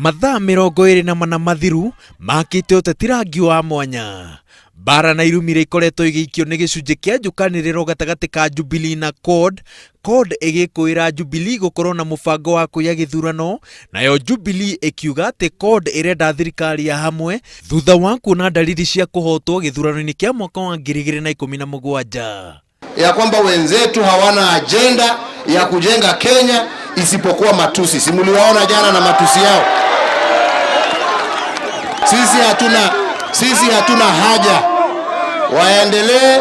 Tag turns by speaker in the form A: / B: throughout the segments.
A: Mathaa 24 mathiru makĩte ũteti rangi wa mwanya. Mbara na irumi iria ikoretwo igĩikio nĩ gĩcunjĩ kĩa njũkanĩrĩro gatagatĩ ka Jubilee na CORD, CORD ĩgĩkũĩra Jubilee gũkorwo na mũbango wa kũiya gĩthurano, nayo Jubilee ĩkiuga atĩ CORD ĩrenda thirikari ya hamwe thutha wa kuona dalili cia kũhotwo gĩthurano-inĩ kĩa mwaka wa 2017.
B: Ya kwamba wenzetu hawana ajenda ya kujenga Kenya isipokuwa matusi. Si mliwaona jana na matusi yao? Sisi hatuna haja, waendelee.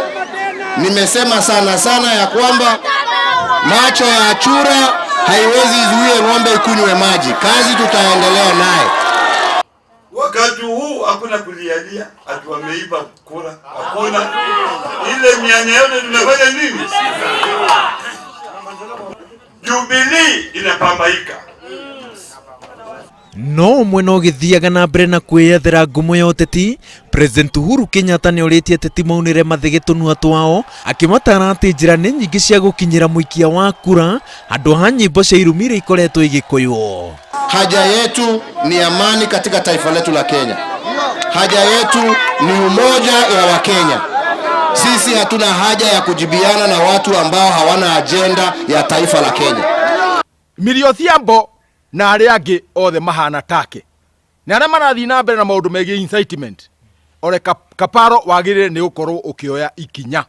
B: Nimesema sana sana ya kwamba macho ya chura haiwezi zuie ng'ombe ikunywe maji. Kazi tutaendelea naye.
C: Wakati huu hakuna kulialia ati wameiba kura, hakuna. Ile mianya yote tumefanya nini? Jubilee inapambaika.
A: No mwena ũgĩthiaga na mbere na kwĩyethera ngumo ya ũteti, President Uhuru Kenyatta nĩ orĩtie ateti maunĩre mathĩgĩ tũnua twao, akĩmatara atĩ njĩra nĩ nyingĩ cia gũkinyĩra mũikia wa kura handũ ha nyĩmbo cia irumi iria ikoretwo igĩkũywo.
B: Haja yetu ni amani katika taifa letu la Kenya. Haja yetu ni umoja wa Wakenya. Sisi hatuna haja ya kujibiana na watu ambao hawana ajenda ya taifa la Kenya.
D: Millie Odhiambo na arĩa angĩ othe mahana take na arĩa marathiĩ na mbere na maũndũ megiĩ incitement. Ole Kaparo, wagĩrĩire nĩ gũkorwo ũkĩoya ikinya,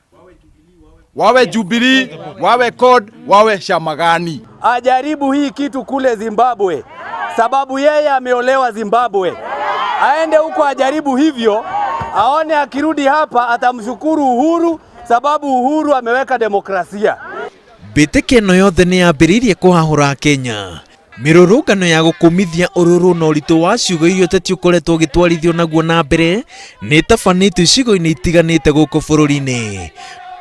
D: wawe Jubilee, wawe CORD, wawe chama gani.
E: Ajaribu hii kitu kule Zimbabwe, sababu yeye ameolewa Zimbabwe. Aende huko ajaribu hivyo, aone akirudi hapa atamshukuru Uhuru, sababu Uhuru ameweka demokrasia.
A: Mbĩtĩka ĩno yothe nĩ yambĩrĩirie kũhahũra Kenya. Mĩrũrũngano ya gũkũmithia ũrũrũ na ũritũ wa ciugo iria ũteti ũkoretwo ũgĩtwarithio naguo na mbere nĩ ĩtabanĩtio icigo-inĩ itiganĩte gũkũ bũrũri-inĩ.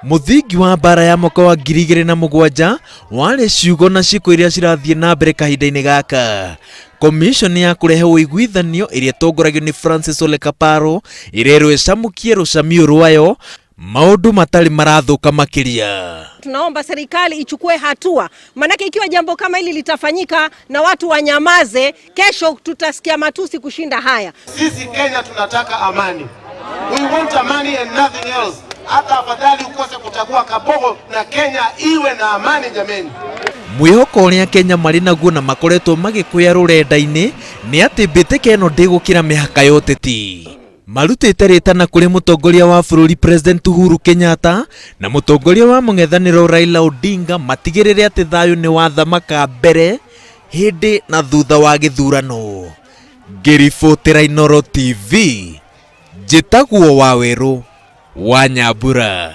A: Mũthingi wa mbara ya mwaka wa 2007 warĩ ciugo na ciĩko iria cirathiĩ na mbere kahinda-inĩ gaka. Commission ya kũrehe ũiguithanio ĩrĩa ĩtongoragio nĩ Francis Ole Kaparo ĩrerwo ĩcamũkie rũcamio rwayo maũndũ matarĩ marathũka makĩria.
F: Tunaomba serikali ichukue hatua, maanake ikiwa jambo kama hili litafanyika na watu wanyamaze, kesho tutasikia matusi kushinda haya.
G: Sisi Kenya tunataka amani. We want amani and nothing else. Hata afadhali ukose kuchagua Kabogo na Kenya iwe na amani jameni.
A: Mwĩhoko ũrĩa Kenya marĩ naguo na makoretwo magĩkũya rũrenda-inĩ nĩ atĩ mbĩtĩka ĩno ndĩgũkĩra mĩhaka ya ũteti. Marutĩte rĩtana kũrĩ mũtongoria wa bũrũri President Uhuru Kenyatta na mũtongoria wa mũng'ethanĩro Raila Odinga matigĩrĩre atĩ thayũ nĩ wathamaka mbere, hĩndĩ na thutha wa gĩthurano. Ngĩribotĩra Inooro TV, njĩtagwo Wawerũ wa Nyambura.